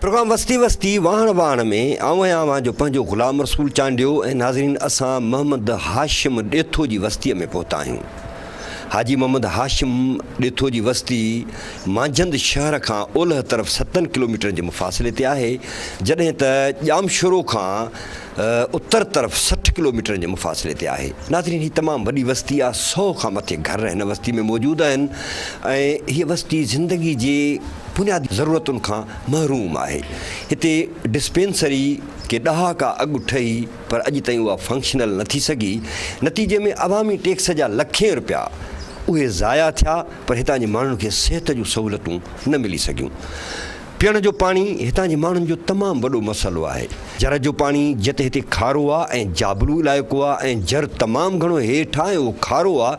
Programme وستي وستي واهڻ واهڻ ۾ آئون آهيان اوهان جو پنهنجو غلام رسول چانڊيو ۽ ناظرين اسان محمد هاشم ڏيٿو جي وستيء ۾ پهتا آهيون. حاجي محمد هاشم ڏيٿو جي وستي مانجهند شهر کان اولهه طرف ستن ڪلوميٽرن جي مفاصلي تي آهي، جڏهن ته ڄامشورو کان اتر طرف 60 ڪلوميٽرن جي مفاصلي تي آهي. ناظرين هي تمام وڏي وستي آهي، سئو کان مٿي گهر هن وستي ۾ موجود آهن ۽ هيء وستي زندگي جي بنيادي ضرورتن کان محروم آهي. هتي ڊسپينسري ڪي ڏهاڪا اڳ ٺهي پر اڄ تائين اها فنڪشنل نه ٿي سگهي، نتيجي ۾ عوامي ٽيڪس جا لکين رپيا اهي ضايع ٿيا پر هتان جي ماڻهن کي صحت جون سهولتون نه ملي سگهيون. پيئڻ جو پاڻي هتان جي ماڻهن جو تمام وڏو مسئلو آهي. جر جو پاڻي جت هتي کارو آ ۽ جابلو علائقو آ ۽ جر تمام گهڻو هيٺ آ ۽ اهو کارو آ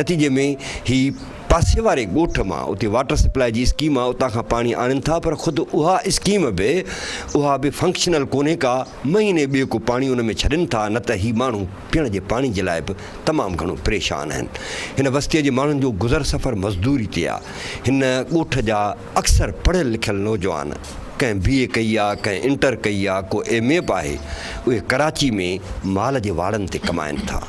نتيجي ۾ هي پاسي واري ڳوٺ مان اتي واٽر سپلاء جي اسڪيم آ اتان کان پاڻي آڻين ٿا پر خود اها اسڪيم به اها به فنڪشنل ڪونهي ڪا مهيني ٻئي ڪو پاڻي ان ۾ ڇڏين ٿا نه ته هي ماڻهو پيئڻ جي پاڻي جي لاء به تمام گهڻو پريشان آهن. هن وستيء جي ماڻهن جو گذر سفر مزدوري تي آ. هن ڳوٺ جا اڪثر پڙهيل لکيل نوجوان ڪنهن بي اي ڪئي آ، ڪنهن انٽر ڪئي آ، ڪو ايم اي به آهي، اهي ڪراچي ۾ مال جي واڙن تي ڪمائن ٿا.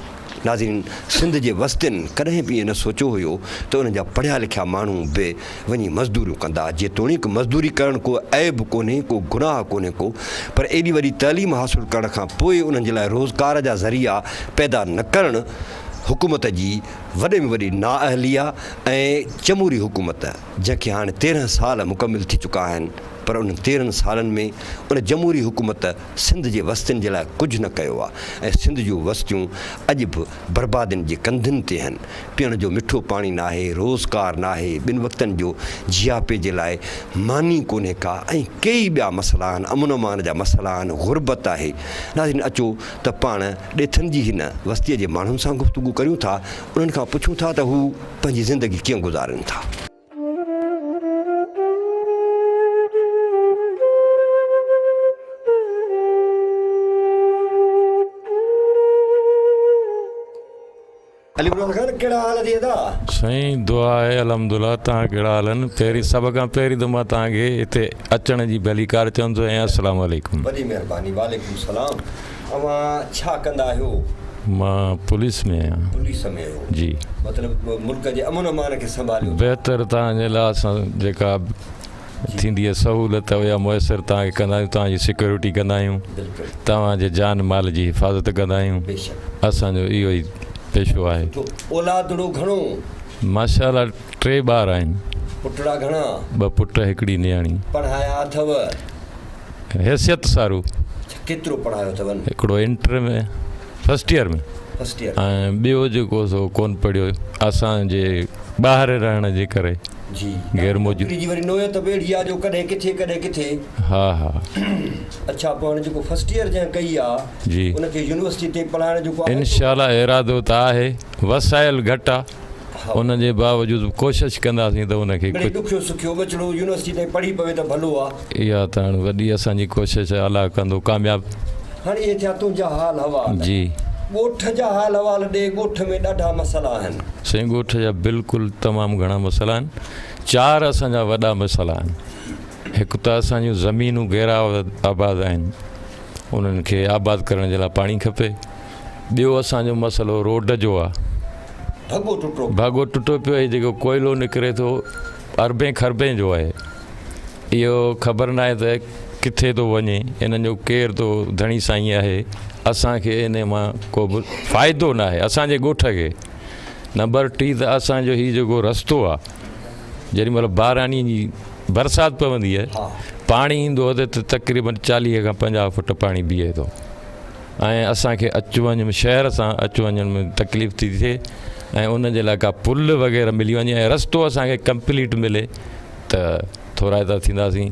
ناظرين سنڌ جي وستين ڪڏهن به ائين نه سوچيو هيو ته انهن جا پڙهيا لکيا ماڻهو به وڃي مزدوريون ڪندا. جيتوڻيڪ مزدوري ڪرڻ ڪو عيب ڪونهي، ڪو گناهه ڪونهي ڪو، پر ايڏي وڏي تعليم حاصل ڪرڻ کان پوء انهن جي لاء روزگار جا ذريعا پيدا نه ڪرڻ حڪومت جي وڏي ۾ وڏي نااهلي آ ۽ جمهوري حڪومت جنهن کي هاڻي 13 سال مڪمل ٿي چڪا آهن پر انهن 13 سالن ۾ ان جمهوري حڪومت سنڌ جي وستين جي لاء ڪجهه نه ڪيو آ ۽ سنڌ جون وستيون اڄ به بربادين جي ڪنڌين تي هن. پيئڻ جو مٺو پاڻي ناهي، روزگار ناهي، ٻن وقتن جو جياپي جي لاء ماني ڪونهي ڪا ۽ ڪيئي ٻيا مسئلا آهن، امن امان جا مسئلا آهن، غربت آهي. ناظرين اچو ته پاڻ ڏيٿن جي هن وستيء جي ماڻهن سان گفتگو ڪريون ٿا، انهن کان پڇون ٿا ته هو پنهنجي زندگي ڪيئن گذارين ٿا. علي مراد خان ڪهڙا حال اٿئي ادا. سائين دعا آهي الحمدلله توهان ڪهڙا حال آهن پهرين سڀ کان پهرين ته مان توهان کي هتي اچڻ جي ڀليڪار چوندس ۽ السلام عليڪم. وڏي مهرباني وعليڪم السلام اوهان ڇا ڪندا آهيو. مان پوليس ۾ آهيان. پوليس ۾ آهيو. جي. مطلب ملڪ جي امن امان کي سنڀاليو ٿا. بهتر توهان جي لاء اسان جيڪا ٿيندي آهي سهولت اها ميسر توهان کي ڪندا آهيون توهان جي سيڪيورٽي ڪندا آهيون توهان جي جان مال جي حفاظت ڪندا آهيون اسان جو اهو ئي پيشو آهي. اولادڙو گهڻو؟ ماشاء الله ٽي ٻار آهن. پٽڙا گهڻا؟ ٻه پٽ هڪڙي نياڻي. پڙهايا اٿو؟ حيثيت سارو. ڪيترو پڙهايو اٿو؟ هڪڙو انٽر ۾ فرسٽ ايئر ۾ ۽ ٻيو جيڪو سو ڪون پڙهيو اسان جي ٻاهر رهڻ جي ڪري جي غير موجود نوڪري جي وري نوعيت به اهڙي آ جو ڪڏهن ڪٿي ڪڏهن ڪٿي. ها ها. اڇا پوء هاڻي جيڪو فرسٽ ايئر جنهن ڪئي آ جي ان کي يونيورسٽي تي پڙهائڻ جو ڪو آهي انشاء الله ارادو ته آهي وسائل گهٽ آ ان جي باوجود ڪوشش ڪنداسين ته ان کي مڙئي ڏکيو سکيو ٻچڙو يونيورسٽي تائين پڙهي پوي ته ڀلو آ. اها ته هاڻي وڏي اسان جي ڪوشش آ الله ڪندو ڪامياب. هاڻي اهي ٿيا تنهنجا حال حوال. جي. ڳوٺ جا حال حوال ڏي ڳوٺ ۾ ڏاڍا مسئلا آهن. سائين ڳوٺ جا بلڪل تمام گهڻا مسئلا آهن. چار اسان جا وڏا مسئلا آهن. هڪ ته اسان جون زمينون غير آباد آهن انهن کي آباد ڪرڻ جي لاء پاڻي کپي. ٻيو اسان جو مسئلو روڊ جو آ. ڀڳو ٽٽو. ڀڳو ٽٽو پيو هي جيڪو ڪوئلو نڪري ٿو اربين کربين جو آهي اهو خبر ناهي ته ڪٿي ٿو وڃي انهن جو ڪير ٿو ڌڻي سائين آهي اسان کي ان مان ڪو به فائدو ناهي اسان جي ڳوٺ کي نمبر ٽي ته اسان جو هي جيڪو رستو آ جيڏي مهل باراني جي برسات پوندي آهي پاڻي ايندو آهي ته تقريبن 40 کان 50 فٽ پاڻي بيهي ٿو ۽ اسان کي اچ وڃ ۾ شهر سان اچ وڃ ۾ تڪليف ٿي ٿئي ۽ ان جي لاء ڪا پل وغيره ملي وڃي ۽ رستو اسان کي ڪمپليٽ ملي ته ٿورائتا ٿينداسين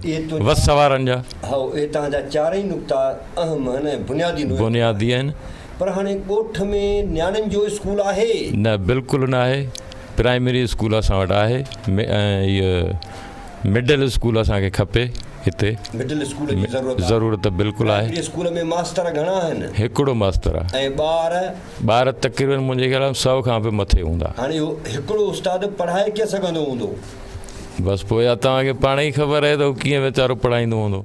وس وارن جا. هائو اهي توهان جا چارئي نقطا اهم آهن ۽ بنيادي نوعيت جا آهن. بنيادي آهن. پر هاڻي ڳوٺ ۾ نياڻين جو اسڪول آهي؟ نه بلڪل نه آهي. پرائمري اسڪول اسان وٽ آهي ۽ هيء مڊل اسڪول اسان کي کپي هتي. مڊل اسڪول جي ضرورت آهي. ضرورت بلڪل آهي. پرائمري اسڪول ۾ ماستر گهڻا آهن؟ هڪڙو ماستر آهي. ۽ ٻار؟ ٻار تقريبن منهنجي خيال ۾ سئو کان به مٿي هوندا. هاڻي اهو هڪڙو استاد پڙهائي ڪيئن سگهندو هوندو؟ بس پوء اها توهان کي پاڻ ئي خبر آهي ته هو ڪيئن ويچارو پڙهائيندو هوندو.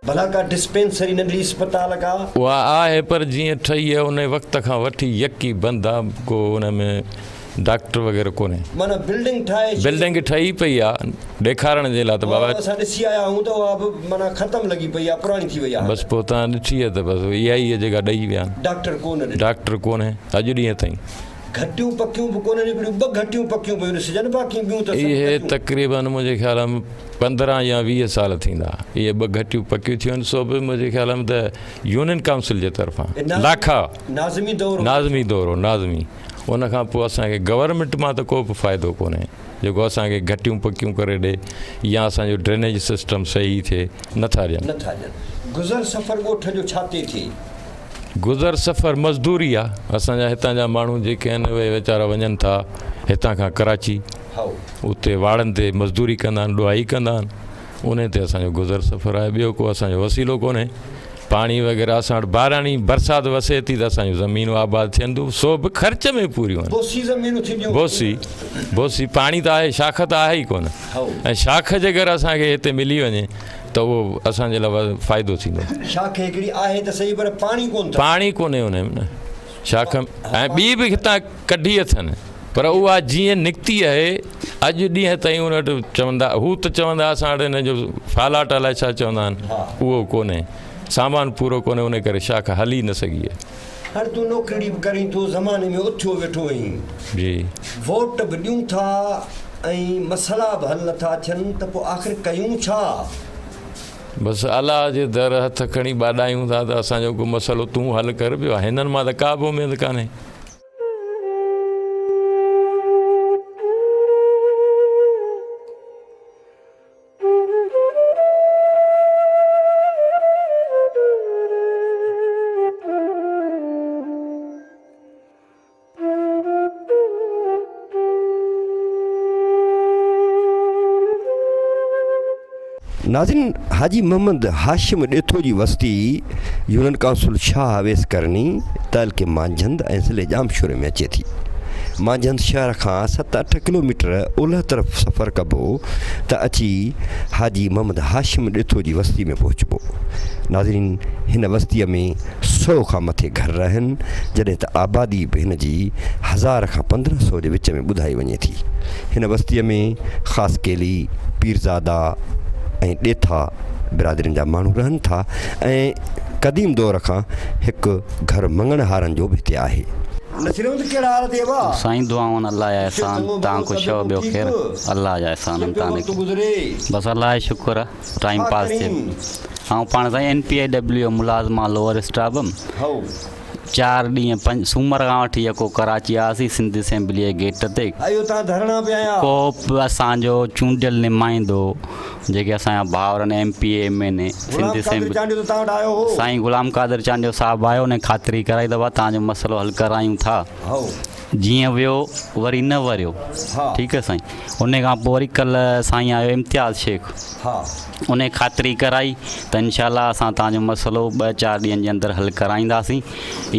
ڀلا ڪا ڊسپينسري ننڍڙي اسپتال ڪا؟ اها آهي پر جيئن ٺهي آهي ان وقت کان وٺي يڪي بند آ ڪو ان ۾ ڊاڪٽر وغيره ڪونهي. معنيٰ بلڊنگ ٺاهي ڇڏي. بلڊنگ ٺهي پئي آ ڏيکارڻ جي لاء ته بابا. اها اسان ڏسي آيا آهيون ته اها به معنيٰ ختم لڳي پئي آ پراڻي ٿي وئي آ. بس پوء توهان ڏٺي آ ته بس اها ئي جيڪا ڏئي ويا آهن. ڊاڪٽر ڪونه ڏٺو. ڊاڪٽر ڪونهي اڄ ڏينهن تائين. گهٽيون پڪيون به ڪونهن هڪڙيون ٻه گهٽيون پڪيون پيون ڏسجن باقي ٻيون ته سڀ اهي گهٽيون. تقريبن منهنجي خيال ۾ 15 يا 20 سال ٿيندا اهي ٻه گهٽيون پڪيون ٿيون آهن سو به منهنجي خيال ۾ ته يونين ڪائونسل جي طرفان لاکا ناظمي دور هو. ناظمي دور هو ناظمي ان کان پوء اسان کي گورنمينٽ مان ته ڪو به فائدو ڪونهي جيڪو اسان کي گهٽيون پڪيون ڪري ڏي يا اسان جو ڊرينيج سسٽم صحيح ٿئي نٿا ڏين. نٿا ڏين. گذر سفر ڳوٺ جو ڇا تي ٿئي؟ گذر سفر مزدوري آ اسان جا هتان جا ماڻهو جيڪي آهن اهي ويچارا وڃن ٿا هتان کان ڪراچي اتي واڙن تي مزدوري ڪندا آهن ڏوهائي ڪندا آهن انهي تي اسان جو گذر سفر آهي ٻيو ڪو اسان جو وسيلو ڪونهي پاڻي وغيره اسان وٽ باراني برسات وسي ٿي ته اسان جون زمينون آباد ٿين ٿيون سو به خرچ ۾ پوريون آهن بوسي زمينون ٿينديون بوسي بوسي پاڻي ته آهي شاخ ته آهي ئي ڪونه ۽ شاخ جيڪر اسان کي هتي ملي وڃي ته اهو اسان جي لاء فائدو ٿيندو. شاخ هڪڙي آهي ته سهي پر پاڻي ڪونه اٿس. پاڻي ڪونهي ان ۾ نه شاخ ۽ ٻي به هتان ڪڍي اٿن پر اها جيئن نڪتي آهي اڄ ڏينهن تائين ان وٽ چوندا هو ته چوندا اسان وٽ هن جو فالاٽ الائي ڇا چوندا آهن اهو ڪونهي سامان پورو ڪونهي ان ڪري شاخ هلي نه سگهي آهي. هاڻي تون نوڪري به ڪرين ٿو زماني ۾ اٿيو ويٺو آهين. جي. ووٽ به ڏيون ٿا ۽ مسئلا به حل نٿا ٿين ته پوء آخر ڪيون ڇا؟ بس الله جي در هٿ کڻي ٻاڏايون ٿا ته اسان جو ڪو مسئلو تون حل ڪر ٻيو هنن مان ته ڪا به اميد ڪانهي. ناظرين حاجي محمد هاشم ڏيٿو جي وستي يونين ڪائونسل شاهه اويس ڪرني تعلقي مانجهند ۽ ضلعي ڄامشوري ۾ اچي ٿي. مانجهند شهر کان ست اٺ ڪلوميٽر اولهه طرف سفر ڪبو ته اچي حاجي محمد هاشم ڏيٿو جي وستي ۾ پهچبو. ناظرين هن وستيء ۾ سئو کان مٿي گهر رهن، جڏهن ته آبادي به هن جي هزار کان 15 سئو جي وچ ۾ ٻڌائي وڃي ٿي. هن وستيء ۾ خاصخيلي، پيرزادا ۽ ڏيٿا برادرين جا ماڻهو رهن ٿا ۽ قديم دور کان هڪ گهر مڱڻهارن جو به هتي آهي. نصير احمد ڪهڙا حال اٿئي ابا؟ سائين دعائون الله جا احسان تان خوش رهو ٻيو خير الله جا احسان تان بس الله جو شڪر آ ٽائيم پاس ٿئي آئون پاڻ سائين اين پي I W جو ملازم آ لوئر اسٽاف م چار ڏينهن پنج سومر کان وٺي يڪو ڪراچي آياسين سنڌ اسيمبلي جي گيٽ تي ڪو به اسان جو چونڊيل نمائندو جيڪي اسان جا ڀائر آهن M P A M N A Sindh assembly سائين غلام قادر چانڊيو صاحب آيو ان خاطري ڪرائي ته ڀا توهان جو مسئلو حل ڪرايون ٿا جيئن ويو وري نه وريو ٺيڪ آهي سائين ان کان پوء وري ڪلهه سائين آيو امتياز شيخ ان خاطري ڪرائي ته انشاء الله اسان توهان جو مسئلو ٻه چار ڏينهن جي اندر حل ڪرائينداسين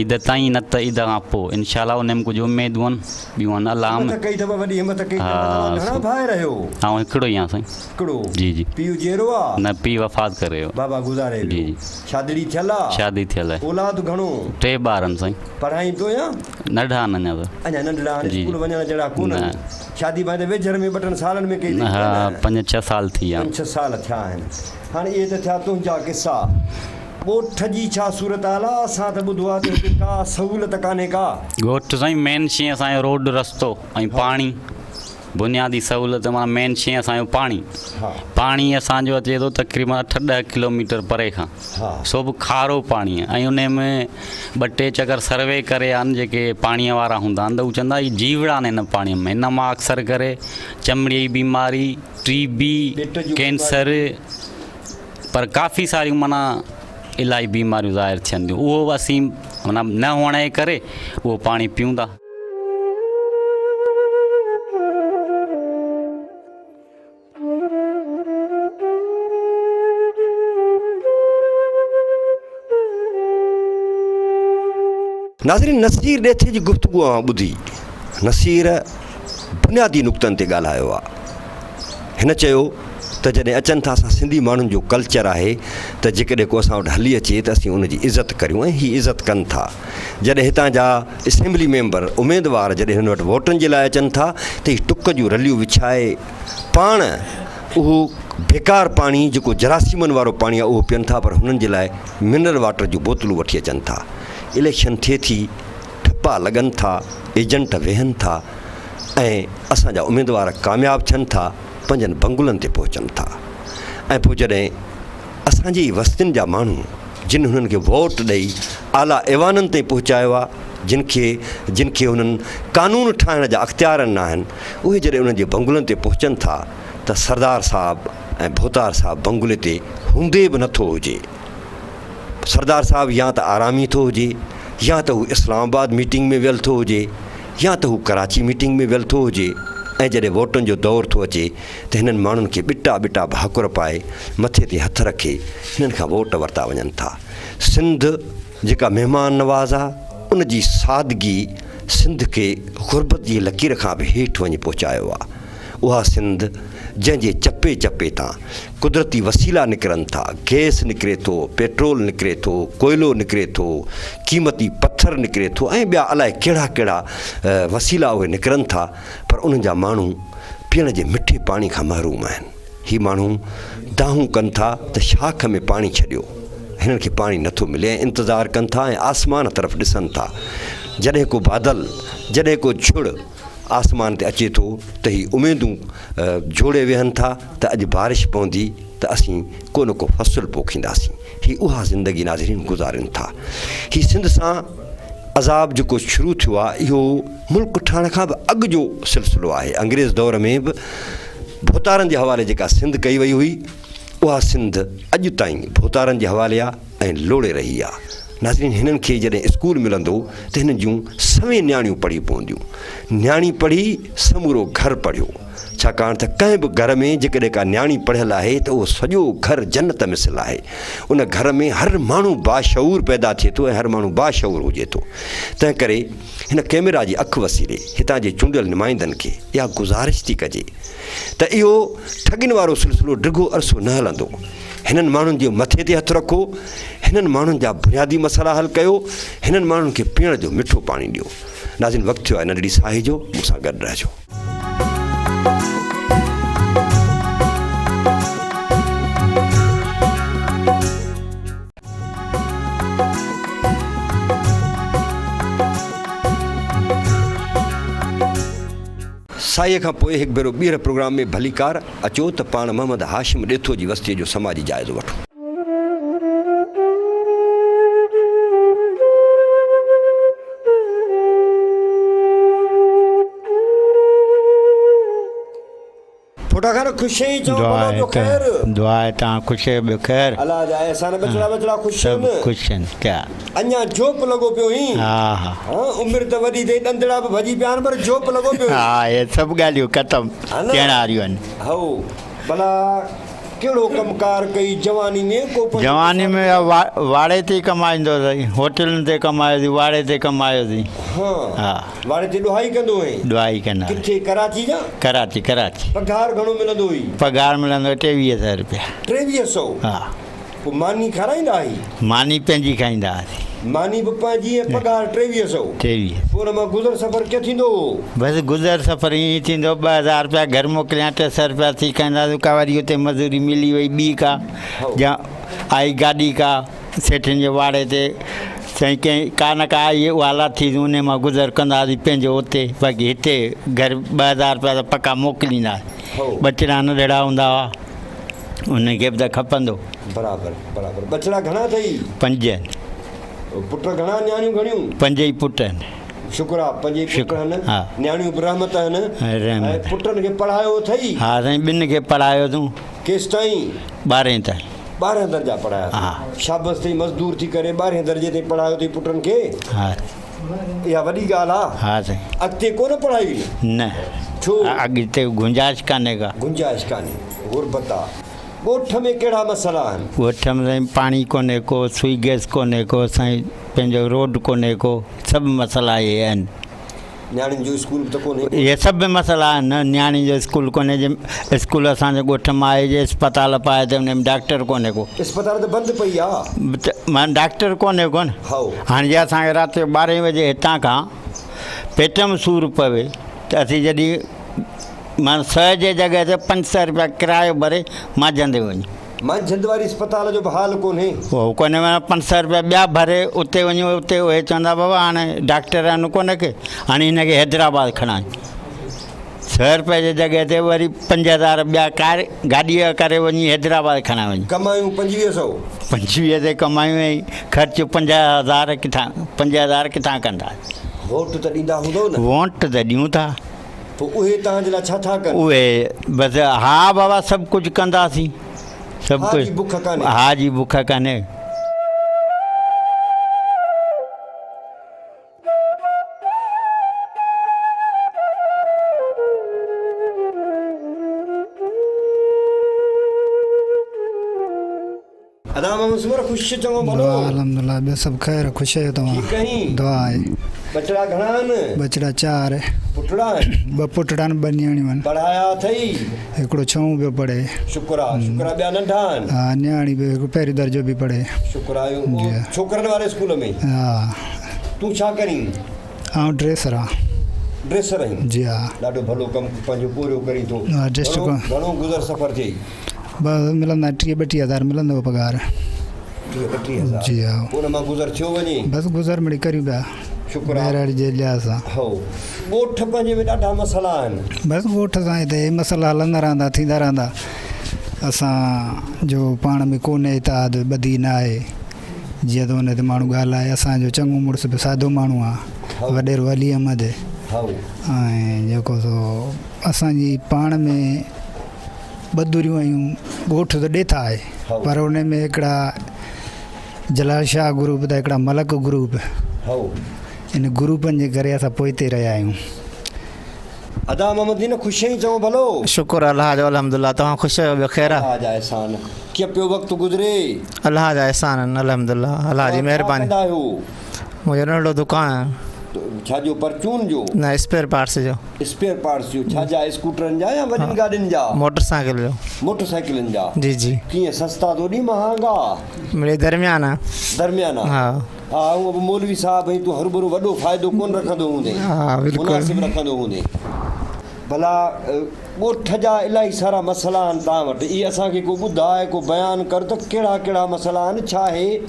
عيد تائين نه ته عيد کان پوء انشاء الله ان ۾ ڪجهه اميدون آهن ٻيون آهن الله همت ڪئي اٿو وڏي همت ڪئي اٿو توهان گهڻا ڀائر آهيو؟ آئون هڪڙو ئي آهيان سائين. هڪڙو؟ جي جي. پيء جيئرو آ؟ نه پيء وفات ڪري ويو. بابا گذاري ويو. جي جي. شادڙي ٿيل آ؟ شادي ٿيل آهي. اولاد گهڻو؟ ٽي ٻار آهن سائين. پڙهائين پيو يا؟ ننڍا آهن اڃا ته. اڃا ننڍڙا آهن جي اسڪول وڃڻ جهڙا ڪونهن. نه. شادي ڀانء ته ويجهر ۾ ٻه ٽن سالن ۾ ڪئي اٿئي ها ڪونه؟ پنج ڇهه سال ٿي ويا. پنج ڇهه سال ٿيا آهن. هاڻي اهي ته ٿيا تنهنجا قصا. ڳوٺ جي ڇا صورتحال آ؟ اسان ته ٻڌو آ ته هتي ڪا سهولت ڪانهي ڪا. ڳوٺ سائين مين شيء اسان جو روڊ رستو ۽ پاڻي. بنيادي سهولت معنيٰ مين شيء اسان جو پاڻي پاڻي اسان جو اچي ٿو تقريبن اٺ ڏهه ڪلوميٽر پري کان سو به کارو پاڻي ۽ ان ۾ ٻه ٽي چڪر سروي ڪري آهن جيڪي پاڻي وارا هوندا آهن ته هو چوندا هي جيوڙا آهن هن پاڻي ۾ هن مان اڪثر ڪري چمڙي جي بيماري ٽي بي ڪينسر پر ڪافي ساريون معنيٰ الاهي بيماريون ظاهر ٿين ٿيون اهو به اسين معنيٰ نه هئڻ جي ڪري اهو پاڻي پيون ٿا. ناظرين نصير ڏيٿي جي گفتگو اوهان ٻڌي. نصير بنيادي نقطن تي ڳالهايو آ. هن چيو ته جڏهن اچن ٿا اسان سنڌي ماڻهن جو ڪلچر آهي ته جيڪڏهن ڪو اسان وٽ هلي اچي ته اسين ان جي عزت ڪريون ۽ هي عزت ڪن ٿا. جڏهن هتان جا اسيمبلي ميمبر اميدوار جڏهن هن وٽ ووٽن جي لاء اچن ٿا ته هي ٽڪ جون رليون وڇائي پاڻ اهو بيڪار پاڻي جيڪو جراثيمن وارو پاڻي آهي اهو پين ٿا پر هنن جي لاء منرل واٽر جون بوتلون وٺي اچن ٿا. اليڪشن ٿئي ٿي، ٺپا لڳن ٿا، ايجنٽ ويهن ٿا ۽ اسان جا اميدوار ڪامياب ٿين ٿا، پنهنجن بنگلن تي پهچن ٿا ۽ پوء جڏهن اسان جي ئي وستين جا ماڻهو جن هنن کي ووٽ ڏئي اعليٰ ايوانن تائين پهچايو آهي، جن کي جن کي هنن قانون ٺاهڻ جا اختيار ڏنا آهن، اهي جڏهن انهن جي بنگلن تي پهچن ٿا ته سردار صاحب ۽ ڀوتار صاحب بنگلي تي هوندي به نٿو هجي. سردار صاحب يا ته آرامي ٿو هجي يا ته هو اسلام آباد ميٽنگ ۾ ويل ٿو هجي يا ته هو ڪراچي ميٽنگ ۾ ويل ٿو هجي ۽ جڏهن ووٽن جو دور ٿو اچي ته هنن ماڻهن کي ٻٽا ٻٽا ڀاڪر پائي مٿي تي هٿ رکي هنن کان ووٽ ورتا وڃن ٿا. سنڌ جيڪا مهمان نواز آ ان جي سادگي سنڌ کي غربت جي لڪير کان به هيٺ وڃي پهچايو آ. اها سنڌ جنهن جي چپي چپي تان قدرتي وسيلا نڪرن ٿا، گئس نڪري ٿو، پيٽرول نڪري ٿو، ڪوئلو نڪري ٿو، قيمتي پٿر نڪري ٿو ۽ ٻيا الائي ڪهڙا ڪهڙا وسيلا اهي نڪرن ٿا پر انهن جا ماڻهو پيئڻ جي مٺي پاڻي کان محروم آهن. هي ماڻهو دانهون ڪن ٿا ته شاخ ۾ پاڻي ڇڏيو، هنن کي پاڻي نٿو ملي ۽ انتظار ڪن ٿا ۽ آسمان طرف ڏسن ٿا. جڏهن ڪو بادل، جڏهن ڪو جهڙ آسمان تي اچي ٿو ته هي اميدون جوڙي ويهن ٿا ته اڄ بارش پوندي ته اسين ڪو نه ڪو فصل پوکينداسين. هي اها زندگي ناظرين گذارين ٿا. هي سنڌ سان عذاب جيڪو شروع ٿيو آهي اهو ملڪ ٺهڻ کان به اڳ جو سلسلو آهي. انگريز دور ۾ به ڀوتارن جي حوالي جيڪا سنڌ ڪئي وئي هئي اها سنڌ اڄ تائين ڀوتارن جي حوالي آهي ۽ لوڙي رهي آهي. ناظرين هنن کي جڏهن اسڪول ملندو ته هنن جون سوين نياڻيون پڙهي پونديون. نياڻي پڙهي سمورو گهر پڙهيو. ڇاڪاڻ ته ڪنهن به گهر ۾ جيڪڏهن ڪا نياڻي پڙهيل آهي ته اهو سڄو گهر جنت مثل آهي. ان گهر ۾ هر ماڻهو باشعور پيدا ٿئي ٿو ۽ هر ماڻهو باشعور هجي ٿو. تنهن ڪري هن ڪئميرا جي اک وسيلي هتان جي چونڊيل نمائندن کي اها گذارش ٿي ڪجي ته اهو ٺڳين وارو سلسلو ڊگهو عرصو نه هلندو. هنن ماڻهن جي مٿي تي هٿ رکو، هنن ماڻهن جا بنيادي مسئلا حل ڪيو، هنن ماڻهن کي پيئڻ جو مٺو پاڻي ڏيو. ناظرين وقت ٿيو آهي ننڍڙي ساهي جو، مون سان گڏ رهجو. ساهيء کان پوء هڪ ڀيرو ٻيهر پروگرام ۾ ڀليڪار اچو ته پاڻ محمد هاشم ڏيٿو جي وستيء جو سماجي جائزو وٺون. ڦوٽا خان خوش آهين چئو ڀلا ٻيو خير. دعا آهي توهان خوش آهيو ٻيو خير. الله جا احسان ٻچڙا ٻچڙا خوش آهن. سڀ خوش آهن ڪيا. اڃا جوپ لڳو پيو هين. ها ها. ها عمر ته وڏي ٿئي ڏندڙا به ڀڄي پيا آهن پر جوپ لڳو پيو هين. ها اهي سڀ ڳالهيون ختم ٿيڻ واريون آهن. هائو ڀلا ڪهڙو ڪم ڪار ڪئي جواني ۾ ڪو پنهنجو جواني ۾ واڙي تي ڪمائيندو هوس هوٽلن تي ڪمايوسين واڙي تي ڪمايوسين. ها ها. واڙي تي ڏوهائي ڪندو هئين؟ ڏوهائي ڪندا. ڪٿي ڪراچي جا؟ ڪراچي ڪراچي. پگهار گهڻو ملندو هئي؟ پگهار ملندو هئي ٽيويهه سئو روپيا. ٽيويهه سئو؟ ها. پوء ماني کارائيندا هئي؟ ماني پنهنجي کائيندا هئاسين. ماني به پنهنجي ۽ پگهار ٽيويهه سئو؟ ٽيويهه. پوء ان مان گذر سفر ڪيئن ٿيندو هو؟ بس گذر سفر ائين ئي ٿيندو هو، 2000 روپيا گهر موڪليان ٽي سئو روپيا ٿي کائيندا هئاسين، ڪا وري اتي مزوري ملي وئي ٻي ڪا يا آئي گاڏي ڪا سيٺين جي واڙي تي. سائين ڪنهن ڪا نه ڪا آئي اها لاٿي سون انهي مان گذر ڪندا هئاسين پنهنجو اتي باقي هتي گهر 2000 رپيا ته پڪا موڪليندا هئاسين ٻچڙا ننڍڙا هوندا هئا انهن کي به ته کپندو. برابر برابر ٻچڙا گهڻا اٿئي؟ پنج آهن. پٽ گهڻا نياڻيون گهڻيون؟ پنج ئي پٽ آهن. شڪر آ پنج ئي پٽ آهن نياڻيون به رحمت آهن ۽ پٽن کي پڙهايو اٿئي؟ ها سائين ٻن کي پڙهايو اٿئون. ڪيستائين؟ ٻارهين تائين. ٻارهن درجا پڙهايا اٿئي. شابس اٿئي مزدور ٿي ڪري ٻارهين درجي تائين پڙهايو اٿئي پٽن کي. ها. اها وڏي ڳالهه آ. ها سائين. اڳتي ڪونه پڙهايوئي؟ نه. ڇو؟ اڳتي گنجائش ڪانهي ڪا. گنجائش ڪانهي. غربت آ. ڳوٺ ۾ ڪهڙا مسئلا آهن؟ ڳوٺ ۾ سائين پاڻي ڪونهي ڪو، سوئي گئس ڪونهي ڪو، سائين پنهنجو روڊ ڪونهي ڪو، سڀ مسئلا اهي آهن. نياڻين جو اسڪول به ته ڪونهي ڪو. اهي سڀ مسئلا آهن نه نياڻين جو اسڪول ڪونهي جي اسڪول اسان جي ڳوٺ مان آهي جي اسپتال به آهي ته ان ۾ ڊاڪٽر ڪونهي ڪو. اسپتال ته بند پئي آ. ته مان ڊاڪٽر ڪونهي ڪو نه. هائو. هاڻي جي اسان کي رات جو ٻارهين بجي هتان کان پيٽ ۾ سور پوي ته اسين جڏهن مان سئه جي جڳهه تي 500 رپيا ڪرايو ڀري مانجهند وڃون. مانجهند واري اسپتال جو به حال ڪونهي. اهو ڪونهي معنيٰ 500 رپيا ٻيا ڀري اتي وڃون اتي اهي چوندا بابا هاڻي ڊاڪٽر آهن ڪونه ڪي هاڻي هن کي حيدرآباد کڻائي سئه رپئي جي جڳهه تي وري 5000 ٻيا ڪار گاڏيء ڪري وڃي حيدرآباد کڻائي وڃون. ڪمايون 25 سئو. 25 تي ڪمايون ۽ خرچ 5000 ڪٿان 5000 ڪٿان ڪندا. ووٽ ته ڏيندا هوندؤ نه. ووٽ ته ڏيون ٿا. پوء اهي توهان جي لاء ڇا ٿا ڪن؟ اهي بس ها بابا سڀ ڪجهه ڪنداسين. سڀ ها ڪجهه جي بک ڪانهي. ها جي بک ڪانهي. ادا محمد سومرو خوش چڱو ڀلو. دعا الحمدلله ٻيو سڀ خير خوش آهيو توهان. ٺيڪ آهين. دعا آهي. ٻچڙا گهڻا آهن؟ ٻچڙا 4. پٽڙا آهن؟ ٻه پٽڙا آهن ٻه نياڻيون آهن. پڙهايا اٿئي؟ هڪڙو ڇهون پيو پڙهي. شڪر آ شڪر آ ٻيا ننڍا آهن؟ ها نياڻي به هڪ پهريون درجو پئي پڙهي. شڪر آ ڇوڪرن واري اسڪول ۾؟ ها. تون ڇا ڪرين؟ آئون ڊريسر آهيان. ڊريسر آهين؟ جي ها. ڏاڍو ڀلو ڪم پنهنجو پورهيو ڪرين ٿو. ها ڊسٽرڪٽ. گهڻو گذر سفر ٿئي؟ بس ملندا 30 32 هزار ملندو پگهار. 30 32 هزار. جي ها. ان مان گذر ٿيو وڃي؟ بس گذر مڙئي ڪريون پيا. شڪر آ. ٻهراڙي جي لحاظ سان. هو. ڳوٺ پنهنجي ۾ ڏاڍا مسئلا آهن. بس ڳوٺ سان هتي اهي مسئلا هلندا رهندا ٿيندا رهندا. اسان جو پاڻ ۾ ڪونهي اتحاد ٻڌي نه آهي. جيئن ته ان تي ماڻهو ڳالهائي. اسان جو چڱو مڙس به سادو ماڻهو آ. وڏيرو علي احمد. ۽ جيڪو سو اسان جي پاڻ ۾ ٻه ڌريون آهيون. ڳوٺ ته ڏيٿا آهي پر ان ۾ هڪڙا جلال شاهه گروپ ته هڪڙا ملڪ گروپ. ان گروپن جي ڪري اسان پوئتي رهيا آهيون. ادا محمد دين خوش آهين چڱو ڀلو. شڪر الله جو الحمدلله توهان خوش آهيو ٻيو خير آ. الله جا احسان ڪيئن پيو وقت گذري. الله جا احسان آهن الحمدلله الله جي توهان ڇا مهرباني. ڪندا آهيو. منهنجو ننڍڙو دڪان آهي. ڇا جو پرچون جو؟ نه اسپيئر پارٽس جو. اسپيئر پارٽس جو ڇا جا اسڪوٽرن جا يا وڏين گاڏين جا؟ موٽر سائيڪل جو. موٽر سائيڪلن جا. جي جي. ڪيئن سستا ٿو ڏين مهانگا؟ مڙئي درميانا. درميانا. ها. ها هونء به مولوي صاحب ۽ تون هروڀرو وڏو فائدو ڪونه رکندو هوندين. ها بلڪل. مناسب رکندو هوندين. ڀلا ڳوٺ جا الاهي سارا مسئلا آهن توهان وٽ اهي اسان کي ڪو ٻڌاء ڪو بيان ڪر ته ڪهڙا ڪهڙا مسئلا آهن ڇا آهي.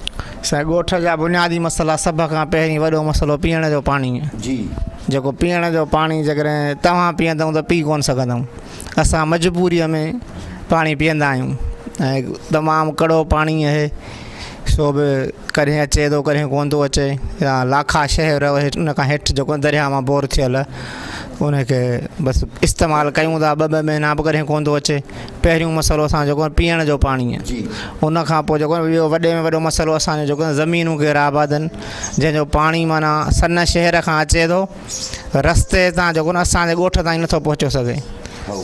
سائين ڳوٺ جا بنيادي مسئلا سڀ کان پهرين وڏو مسئلو پيئڻ جو پاڻي آهي. جي. جيڪو پيئڻ جو پاڻي جيڪڏهن توهان پيئندؤ ته پي ڪونه سگهندؤ اسان مجبوريء ۾ پاڻي پيئندا آهيون ۽ تمام ڪڙو پاڻي آهي سو به ڪڏهن اچي ٿو ڪڏهن ڪونه ٿو اچي يا لاکا شهر ان کان هيٺ جيڪو درياهه مان بور ٿيل ان کي بس استعمال ڪيون ٿا ٻه ٻه مهينا به ڪڏهن ڪونه ٿو اچي پهريون مسئلو اسان جو جيڪو پيئڻ جو پاڻي آهي ان کان پوء جيڪو ٻيو وڏي ۾ وڏو مسئلو اسان جو جيڪو زمينون غير آباد آهن جنهن جو پاڻي معنيٰ سن شهر کان اچي ٿو رستي تان جيڪو نه اسان جي ڳوٺ تائين نٿو پهچي سگهي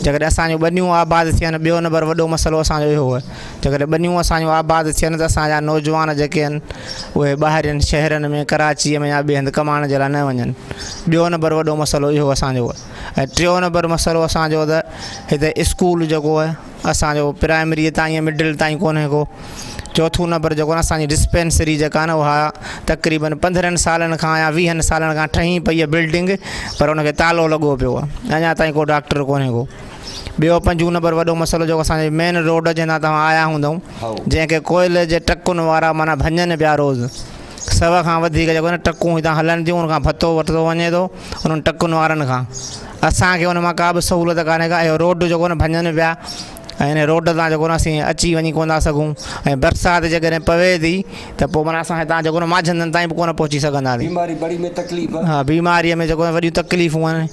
جيڪڏهن اسان جون ٻنيون آباد ٿين ٻيو نمبر وڏو مسئلو اسان جو اهو آهي جيڪڏهن ٻنيون اسان جون آباد ٿين ته اسان جا نوجوان جيڪي آهن اهي ٻاهرين شهرن ۾ ڪراچيء ۾ يا ٻئي هنڌ ڪمائڻ جي لاء نه وڃن ٻيو نمبر وڏو مسئلو اهو اسان جو آهي ۽ ٽيون نمبر مسئلو اسان جو ته هتي اسڪول جيڪو آهي اسان جو پرائمريء تائين يا مڊل تائين ڪونهي ڪو. چوٿون نمبر جيڪو آهي اسان جي ڊسپينسري جيڪا آهي نه اها تقريبن 15 سالن کان يا 20 سالن کان ٺهي پئي آهي بلڊنگ پر ان کي تالو لڳو پيو آهي اڃا تائين ڪو ڊاڪٽر ڪونهي ڪو. ٻيو پنجون نمبر وڏو مسئلو جيڪو اسان جي مين روڊ جنهن تان توهان آيا هوندؤ جنهن کي ڪوئلي جي ٽرڪن وارا معنيٰ ڀڃن پيا روز. سو کان وڌيڪ جيڪو آهي نه ٽرڪون هتان هلن ٿيون ان کان ڀتو ورتو وڃي ٿو انهن ٽرڪن وارن کان اسان کي ان مان ڪا به سهولت ڪانهي ڪا اهو روڊ جيڪو آهي نه ڀڃن پيا ۽ ان روڊ تان جيڪو نه اسين اچي وڃي ڪونه ٿا سگهون ۽ برسات جيڪڏهن پوي ٿي ته پوء معنيٰ اسان هتان جيڪو نه مانجهندن تائين به ڪونه پهچي سگهنداسين. بيماري بڙي ۾ تڪليف. ها بيماريء ۾ جيڪو وڏيون تڪليفون آهن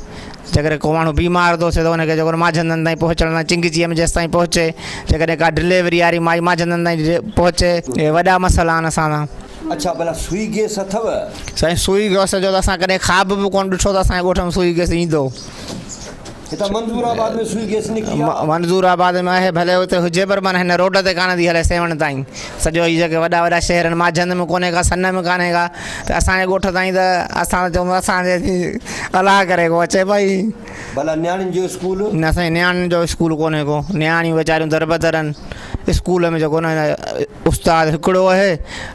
جيڪڏهن ڪو ماڻهو بيمار ٿو ٿئي ته ان کي جيڪو نه مانجهندن تائين پهچڻ لاء چنگچيء ۾ جيستائين پهچي جيڪڏهن ڪا ڊليوري واري مائي مانجهندن تائين پهچي اهي وڏا مسئلا آهن اسان سان. اڇا ڀلا سوئي گيس اٿو؟ سائين سوئي گئس جو ته اسان ڪڏهن خواب به ڪونه ڏٺو ته اسان جي ڳوٺ ۾ سوئي گئس ايندو. هتان منظور آباد ۾ سوئي گئس نڪتي آ. منظور آباد ۾ آهي ڀلي اتي هجي پر معنيٰ هن روڊ تي ڪانه ٿي هلي سيوهڻ تائين سڄو هي جيڪي وڏا وڏا شهر آهن مانجهند ۾ ڪونهي ڪا سن ۾ ڪانهي ڪا ته اسان جي ڳوٺ تائين ته اسان ته چئون اسان جي الله ڪري ڪو اچي پئي. ڀلا نياڻين جو اسڪول؟ نه سائين نياڻين جو اسڪول ڪونهي ڪو نياڻيون ويچاريون دربدر آهن اسڪول ۾ جيڪو نه استاد هڪڙو آهي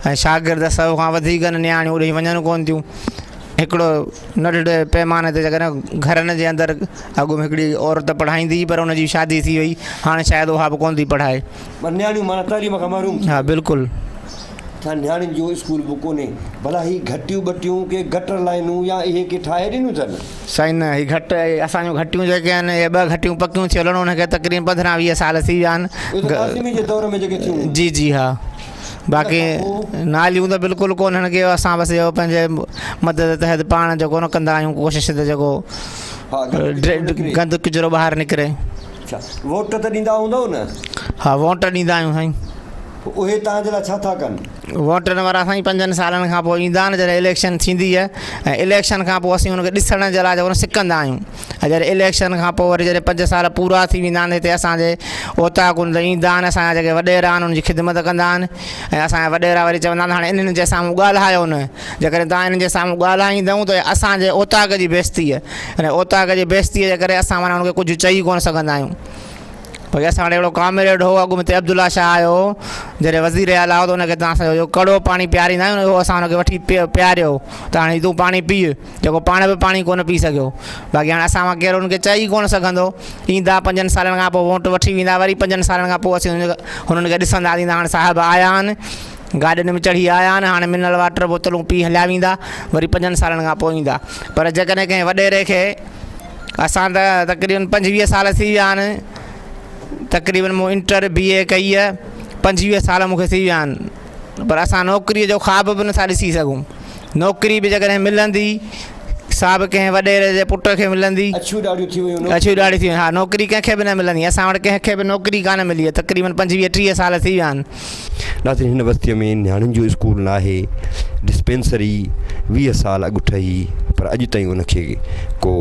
۽ شاگرد سو کان وڌيڪ آهن نياڻيون اوڏي وڃن ڪونه ٿيون هڪڙو ننڍڙي پيماني تي جيڪڏهن گهرن جي اندر اڳ ۾ هڪڙي عورت پڙهائيندي هئي پر ان جي شادي ٿي وئي هاڻي شايد اها به ڪونه ٿي پڙهائي. پر نياڻيون معنيٰ تعليم کان محروم ٿي ها ويون. بلڪل. ڇا نياڻين جو اسڪول به ڪونهي. ڀلا هي گهٽيون ٻٽيون ڪي گٽر لائينون يا اهي ڪي ٺاهي ڏنيون اٿن؟ سائين نه هي گهٽ اسان جون گهٽيون جيڪي آهن اهي ٻه گهٽيون پڪيون ٿيل آهن ان کي تقريبن پندرهن ويهه سال ٿي ويا آهن. اهي ته قاسمي جي دور ۾ جيڪي ٿيون هيون. جي جي ها. باقي ناليون ته بلڪل ڪونهن ڪي اسان بس اهو پنهنجي مدد تحت پاڻ جيڪو نه ڪندا آهيون ڪوشش ته جيڪو گند ڪچرو ٻاهر نڪري. اڇا ووٽ ته ڏيندا هوندؤ نه؟ ها ووٽ ڏيندا آهيون سائين. پوء اهي توهان جي لاء ڇا ٿا ڪن؟ ووٽن وارا سائين پنجن سالن کان پوء ايندا آهن جڏهن اليڪشن ٿيندي آهي ۽ اليڪشن کان پوء اسين ان کي ڏسڻ جي لاء جيڪو سڪندا آهيون ۽ جڏهن اليڪشن کان پوء وري جڏهن پنج سال پورا ٿي ويندا آهن هتي اسان جي اوطاقن تي ايندا آهن اسان جا جيڪي وڏيرا آهن انهن جي خدمت ڪندا آهن ۽ اسان جا وڏيرا وري چوندا آهن هاڻي انهن جي سامهون ڳالهايو نه جيڪڏهن توهان انهن جي سامهون ڳالهائيندؤ ته اسان جي اوطاق جي بيعزتي آهي ان اوطاق جي بيعزتيء جي ڪري اسان معنيٰ ان کي ڪجهه چئي ڪونه سگهندا آهيون باقي اسان وٽ اهڙو ڪامريڊ هو اڳ ۾ تي عبدالله شاهه آيو هو جڏهن وزير اعليٰ هو ته ان کي توهان سان اهو ڪڙو پاڻي پياريندا آهيون اهو اسان ان کي وٺي پياريو ته هاڻي تون پاڻي پيء جيڪو پاڻ به پاڻي ڪونه پي سگهيو باقي هاڻي اسان مان ڪير ان کي چئي ڪونه سگهندو ايندا پنجن سالن کان پوء ووٽ وٺي ويندا وري پنجن سالن کان پوء اسين هنن کي ڏسنداسين ته هاڻي صاحب آيا آهن گاڏين ۾ چڙهي آيا آهن هاڻي منرل واٽر بوتلون پي هليا ويندا وري پنجن سالن کان پوء ايندا پر جيڪڏهن ڪنهن وڏيري کي اسان ته تقريبن پنجويهه سال ٿي ويا آهن تقريبن مون انٽر بي اي ڪئي آهي پنجويهه سال مون کي ٿي ويا آهن پر اسان نوڪريء جو خواب به نٿا ڏسي سگهون نوڪري به جيڪڏهن ملندي سا به ڪنهن وڏيري جي پٽ کي ملندي اڇيون ڏاڙهيون ٿي ويون اڇيون ڏاڙهيون ٿي ويون ها نوڪري ڪنهن کي به نه ملندي اسان وٽ ڪنهن کي به نوڪري ڪانه ملي آهي تقريبن پنجويهه ٽيهه سال ٿي ويا آهن. ناظرين هن وستيء ۾ نياڻين جو اسڪول ناهي، ڊسپينسري 20 سال اڳ ٺهي پر اڄ تائين ان کي ڪو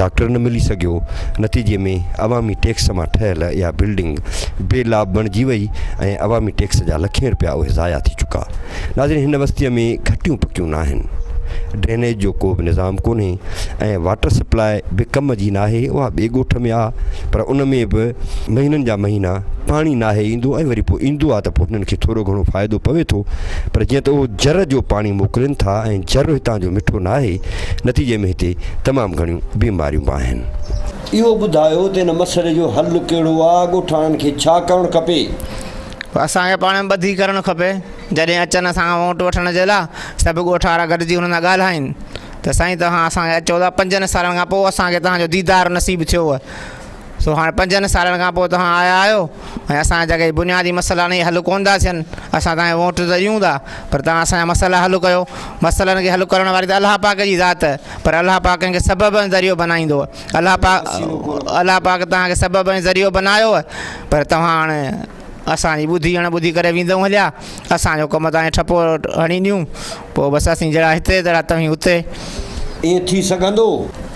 ڊاڪٽر نه ملي سگهيو، نتيجي ۾ عوامي ٽيڪس مان ٺهيل اها بلڊنگ بي لاڀ بڻجي وئي ۽ عوامي ٽيڪس جا لکين رپيا اهي ضايع ٿي چڪا. ناظرين هن وستيء ۾ گهٽيون پڪيون ناهن، ڊرينيج جو ڪو به نظام ڪونهي ۽ واٽر سپلاء به ڪم جي ناهي، اها ٻئي ڳوٺ ۾ آ پر ان ۾ به مهينن جا مهينا پاڻي ناهي ايندو ۽ وري پوء ايندو آ ته پوء هنن کي ٿورو گهڻو فائدو پوي ٿو پر جيئن ته اهو جر جو پاڻي موڪلين ٿا ۽ جر هتان جو مٺو ناهي نتيجي ۾ هتي تمام گهڻيون بيماريون به آهن. اهو ٻڌايو ته ان مسئلي جو حل ڪهڙو آ، ڳوٺاڻن کي ڇا ڪرڻ کپي؟ اسان کي پاڻ ۾ ٻڌي ڪرڻ کپي، جڏهن اچن اسان کان ووٽ وٺڻ جي لاء سڀ ڳوٺ وارا گڏجي انهن سان ڳالهائين ته سائين توهان اسان کي اچو ٿا پنجن سالن کان پوء اسان کي توهان جو ديدار نصيب ٿيو سو هاڻي پنجن سالن کان پوء توهان آيا آهيو ۽ اسان جا جيڪي بنيادي مسئلا آهن اهي حل ڪونه ٿا ٿين اسان توهان کي ووٽ ته ڏيون ٿا پر توهان اسان جا مسئلا حل ڪيو مسئلن کي حل ڪرڻ واري ته الله پاڪ جي ذات پر الله پاڪ ڪنهن کي سبب ۽ ذريعو بنائيندو الله پاڪ الله پاڪ توهان کي سبب ۽ ذريعو بنايو پر توهان هاڻي اسان جي ٻڌي اڻ ٻڌي ڪري ويندؤ هليا اسان جو ڪم تائين ٺپو هڻي ڏيون پوء بس اسين جهڙا هتي تهڙا توهين اتي. ائين ٿي سگهندو؟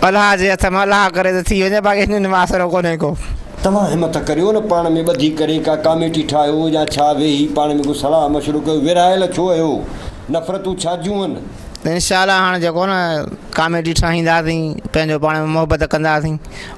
الله جي هٿ مان الله ڪري ته ٿي وڃي باقي هنن مان آسرو ڪونهي ڪو. توهان همٿ ڪريو نه پاڻ ۾ ٻڌي ڪري ڪا ڪاميٽي ٺاهيو يا ڇا ويهي پاڻ ۾ ڪو صلاح مشورو ڪيو ورهايل ڇو اهيو نفرتون ڇا جون هن. انشاء الله هاڻ جيڪو نه ڪاميٽي ٺاهينداسين پنهنجو پاڻ ۾ محبت ڪنداسين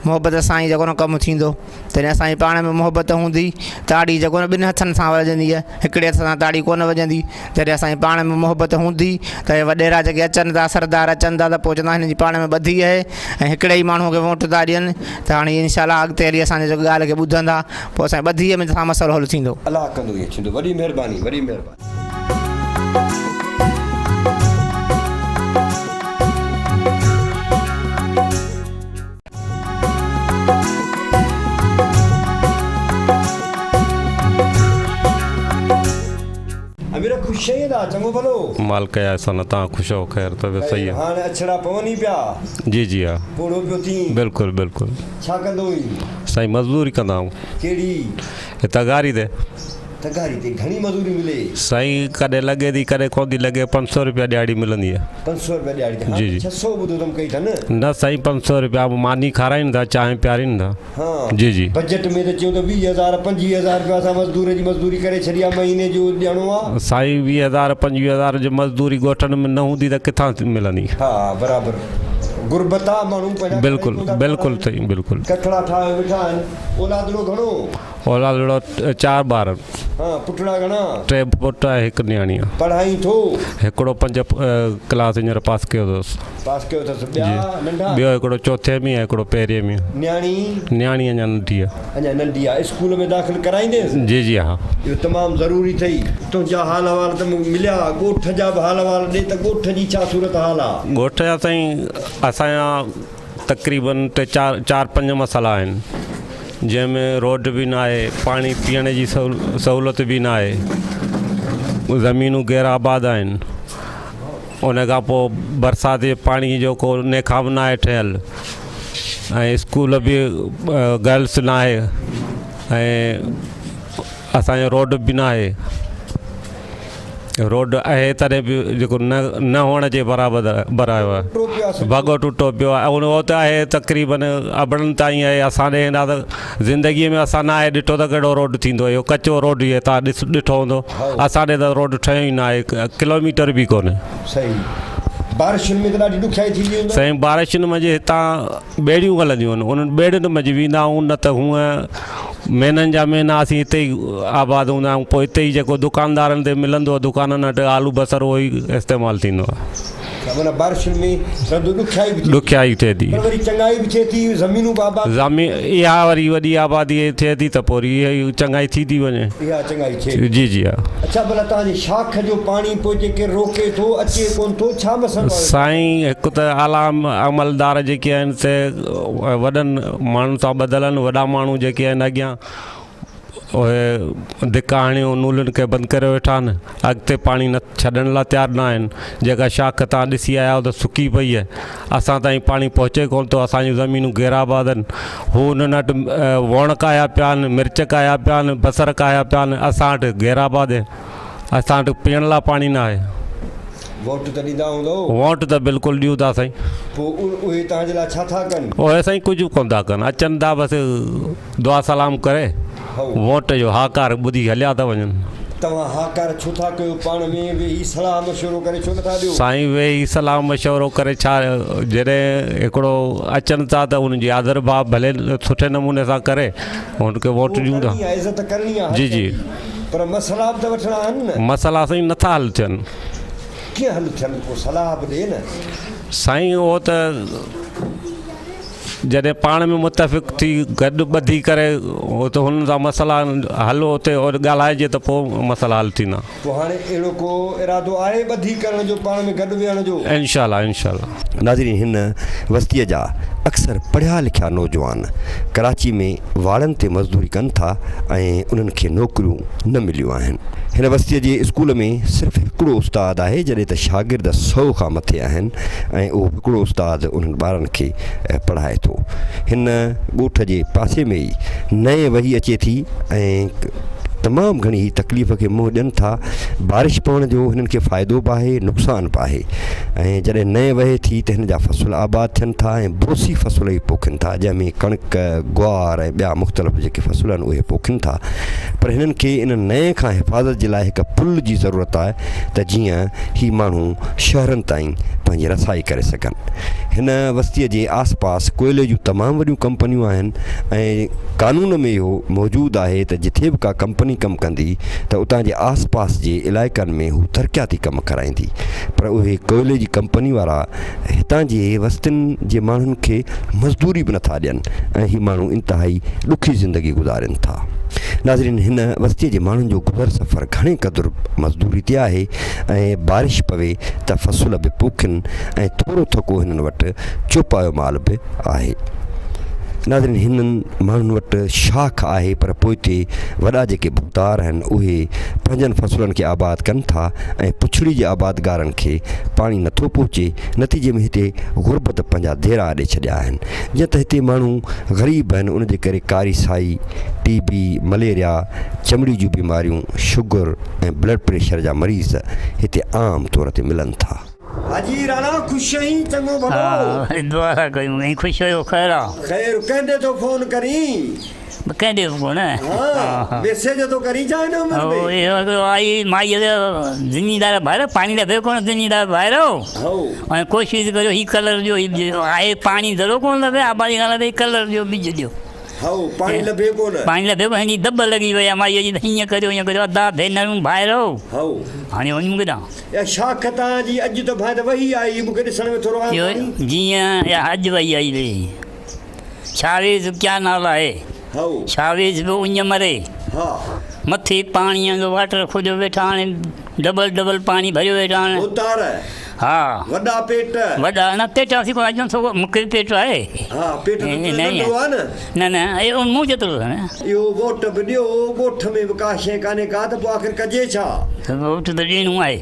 محبت سان ئي جيڪو نه ڪم ٿيندو. جڏهن اسان جي پاڻ ۾ محبت هوندي، تاڙي جيڪو نه ٻن هٿن سان وڄندي آهي، هڪڙي هٿ سان تاڙي ڪونه وڄندي. جڏهن اسان جي پاڻ ۾ محبت هوندي ته اهي وڏيرا جيڪي اچن ٿا، سردار اچن ٿا ته پوء چوندا هنن جي پاڻ ۾ ٻڌي آهي ۽ هڪڙي ئي ماڻهوء کي ووٽ ٿا ڏين ته هاڻي هي انشاء الله اڳتي هلي اسان جي ڳالهه کي ٻڌندا پوء اسان جي ٻڌيء ۾ سان مسئلو حل ٿيندو. الله ڪندو ائين ٿيندو وڏي مهرباني وڏي مهرباني. خوش آهين ادا چڱو ڀلو. مالڪ جا احسان توهان خوش آهو خير طبيعت صحيح آهي. هاڻ اڇڙا پون ئي پيا. جي جي ها. پوڙهو پيو ٿين. بلڪل بلڪل. ڇا ڪندو هئين؟ سائين مزدوري ڪندا آهيون. ڪهڙي؟ هي تغاري تي. تغاري تي گهڻي مزوري ملي؟ سائين ڪڏهن لڳي ٿي ڪڏهن ڪونه ٿي لڳي 500 روپيا ڏهاڙي ملندي آهي. 500 روپيا ڏهاڙي تي جي جي. 600 ٻڌو اٿم ڪئي اٿن. نه سائين 500 روپيا ماني کارائين ٿا چانهه پيارين ٿا. ها جي جي. بجيٽ ۾ ته چيو ته 20 هزار 25 هزار روپيا اسان مزدور جي مزدوري ڪري ڇڏي آهي مهيني جو ڏيڻو آهي. سائين 20 هزار 25 هزار جي مزدوري ڳوٺن ۾ نه هوندي ته ڪٿان ملندي. ها برابر غربت آ ماڻهو پنهنجا بلڪل بلڪل سائين بلڪل. ڪکڙا ٺاهي ويٺا آهن اولادڙو گهڻو. اولادڙو چار ٻار. ها پٽڙا گهڻا؟ ٽي پٽ ۽ هڪ نياڻي آ. پڙهائين ٿو؟ هڪڙو پنج ڪلاس هينئر پاس ڪيو اٿس. پاس ڪيو اٿس. ٻيا ننڍا؟ ٻيو هڪڙو چوٿين ۾ ۽ هڪڙو پهرين ۾. نياڻي؟ نياڻي اڃا ننڍي آ. اڃا ننڍي آ. اسڪول ۾ داخل ڪرائيندينس؟ جي جي ها. اهو تمام ضروري اٿئي. تنهنجا حال احوال ته مون مليا، ڳوٺ جا به حال احوال ڏي ته ڳوٺ جي ڇا صورت حال آ؟ ڳوٺ جا سائين اسان جا تقريبن ٽي چار چار پنج مسئلا آهن جنهن ۾ روڊ به ناهي پاڻي پيئڻ جي سهولت به ناهي زمينون غير آباد آهن ان کان پوء برسات جي پاڻي جو ڪو نيکام ناهي ٺهيل ۽ اسڪول به گرلس ناهي ۽ اسانجو روڊ به ناهي روڊ آهي تڏهن به جيڪو نه نه هئڻ جي برابر برابر آهي ڀڳو ٽٽو پيو آهي اهو ته آهي تقريبن ابڙن تائين آهي اسان ڏي هيڏا ته زندگي ۾ اسان نه آهي ڏٺو ته ڪهڙو روڊ ٿيندو اهو ڪچو روڊ ئي تان ڏس ڏٺو هوندو اسان ڏي ته روڊ ٺهيو ئي نه آهي ڪلوميٽر به ڪونهي. صحيح بارشن ۾ ته ڏاڍي ڏکيائي ٿيندي هوندي. سائين بارشن منجهه هتان ٻيڙيون هلنديون آهن انهن ٻيڙين منجهه ويندا آهيون نه ته هونء مهينن جا مهينا اسين هتي ئي آباد هوندا آهيون پوء هتي ئي جيڪو دڪاندارن تي ملندو آهي دڪانن وٽ آلو بصر اهو ئي استعمال ٿيندو آهي. معنيٰ بارشن ۾ رڌو ڏکيائي به ٿئي ٿي. ڏکيائي ٿئي ٿي. پر وري چڱائي به ٿئي ٿي زمينون به آباد. زمين اها وري وڏي آبادي ٿئي ٿي ته پوء وري اها ئي چڱائي ٿي ٿي وڃي. اها چڱائي ٿئي ٿي. جي جي ها. اڇا ڀلا توهان جي شاخ جو پاڻي پوء جي ڪير روڪي ٿو اچي ڪونه ٿو ڇا مسئلو آهي؟ سائين هڪ ته اعليٰ عملدار جيڪي آهن سي وڏن ماڻهن سان ٻڌل آهن وڏا ماڻهو جيڪي آهن اڳيان اهي ڌڪا هڻي نولن کي بند ڪري ويٺا آهن اڳتي پاڻي نه ڇڏڻ لاء تيار نه آهن جيڪا شاخ تان ڏسي آيا آهيو ته سڪي پئي آهي اسان تائين پاڻي پهچي ڪونه ٿو اسانجون زمينون غير آباد آهن هو انهن وٽ ووڻ ڪاهيا پيا آهن مرچ ڪاهيا پيا آهن بصر ڪاهيا پيا آهن اسان وٽ غير آباد آهن اسان وٽ پيئڻ لاء پاڻي نه آهي. ووٽ ته ڏيندا هوندؤ؟ ووٽ ته بلڪل ڏيون ٿا سائين. پوء اهي توهان جي لاء ڇا ٿا ڪن؟ اهي سائين ڪجهه ڪونه ٿا ڪن، اچن ٿا بس دعا سلام ڪري ووٽ جو هاڪار ٻڌي هليا ٿا وڃن. توهان هاڪار ڇو ٿا ڪيو؟ پاڻ ۾ ويهي صلاح مشورو ڪري ڇو نٿا ڏيو؟ سائين ويهي صلاح مشورو ڪري ڇا جڏهن هڪڙو اچن ٿا ته انهن جي آڌر ڀاء ڀلي سٺي نموني سان ڪري هن کي ووٽ ڏيون ٿا. ڪرڻي آهي عزت ڪرڻي آهي جي جي. پر مسئلا به ته وٺڻا آهن نه. مسئلا سائين نٿا حل ٿين. ڪيئن حل ٿين ڪو صلاح به ڏي نه. سائين اهو ته جڏهن پاڻ ۾ متفق ٿي گڏ ٻڌي ڪري ته هنن سان مسئلا حل اتي ڳالهائجي ته پوء مسئلا حل ٿيندا. پوء هاڻي اهڙو ڪو ارادو آهي ٻڌي ڪرڻ جو پاڻ ۾ گڏ ويهڻ جو؟ انشاء الله انشاء الله. ناظرين هن وستيء جا اڪثر پڙهيا لکيا نوجوان ڪراچي ۾ واڙن تي مزدوري ڪن ٿا ۽ انهن کي نوڪريون نه مليون آهن. هن وستيء جي اسڪول ۾ صرف هڪڙو استاد آهي جڏهن ته شاگرد سئو کان مٿي آهن ۽ اهو هڪڙو استاد انهن ٻارن کي پڙهائي ٿو. هن ڳوٺ جي پاسي ۾ ئي نئين وهي اچي ٿي ۽ تمام گهڻي هي تڪليف کي منهن ڏين ٿا. بارش پوڻ جو هنن کي فائدو به آهي نقصان به آهي ۽ جڏهن نئين وهي ٿي ته هن جا فصل آباد ٿين ٿا ۽ بوسي فصل ئي پوکين ٿا جنهن ۾ ڪڻڪ، گوار ۽ ٻيا مختلف جيڪي فصل آهن اهي پوکين ٿا پر هنن کي ان نئين کان حفاظت جي لاء هڪ پل جي ضرورت آهي ته جيئن هي ماڻهو شهرن تائين پنهنجي رسائي ڪري سگهن. هن وستيء جي آس پاس ڪوئلي جون تمام وڏيون ڪمپنيون آهن ۽ قانون ۾ اهو موجود آهي ته جٿي به ڪا ڪمپني ڪم ڪندي ته اتان جي آس پاس جي علائقن ۾ هو ترقياتي ڪم ڪرائيندي پر اهي ڪوئلي جي ڪمپني وارا هتان جي وستين جي ماڻهن کي مزدوري به نٿا ڏين ۽ هي ماڻهو انتهائي ڏکي زندگي گذارين ٿا. ناظرين هن وستيء جي ماڻهن جو گذر سفر گهڻي قدر مزدوري تي آهي ۽ بارش پوي ته فصل به پوکين ۽ ٿورو ٿڪو هنن وٽ چوپايو مال به آهي. ناظرين هنن ماڻهن وٽ شاخ آهي پر پوئتي وڏا جيڪي ڀوتار آهن اهي پنهنجن فصلن کي آباد ڪن ٿا ۽ پڇڙي جي آبادگارن کي پاڻي نٿو پهچي نتيجي ۾ هتي غربت پنهنجا ديرا اڏي ڇڏيا آهن جيئن ته هتي ماڻهو غريب آهن ان جي ڪري ڪاري سائي، ٽي بي، مليريا، چمڙي جون بيماريون، شگر ۽ بلڊ پريشر جا مريض هتي عام طور تي ملن ٿا. حاجي راڻا خوش آهين چڱو ڀلو. ها دعا ٿا ڪيون ۽ خوش آهيو خير آ. خير ڪنهن ڏي ٿو فون ڪرين. ڪنهن ڏي به ڪونه. ها ميسيج ٿو ڪرين ڇا هن عمر ۾. هو اهو هڪڙو آئي مائي جو زميندار ڀائر پاڻي لڀي ڪونه زميندار ڀائر هو. ۽ ڪوشش ڪريو هي ڪلر ڏيو هي آهي پاڻي ذرو ڪونه لڀي آبادي کان لڀي ڪلر ڏيو ٻج ڏيو. هائو، پاڻي لڀي ڪونه. پاڻي لڀي ڪونه، هن جي دٻ لڳي وئي آهي مائيء جي ته هيئن ڪريو هيئن ڪريو، ادا ڀينرون ڀائرو. هائو. هاڻي وڃون ڪيڏانهن؟ اها شاخ تان جي اڄ ته ڀانء ته وهي آئي، مون کي ڏسڻ ۾ ٿورو آيو پاڻي. جيئن اها اڄ وهي آئي ري. شاويز ڪيا نالا هي. هائو. شاويز به اڃ مري. ها. مٿي پاڻيء جو واٽر کوڏيو ويٺا آهن، ڊبل ڊبل پاڻي ڀريو ويٺا آهن. ڀوتار. ها. وڏا پيٽ. وڏا نه پيٽ اسين ڪونه اچون ٿو مون کي به پيٽ آهي. ها پيٽ ته تنهنجو ننڍو آهي نه. نه نه اهو مون جيترو اٿس نه. اهو ووٽ به ڏيو ڳوٺ ۾ به ڪا شيء ڪانهي ڪا ته پوء آخر ڪجي ڇا؟ ووٽ ته ڏيڻو آهي.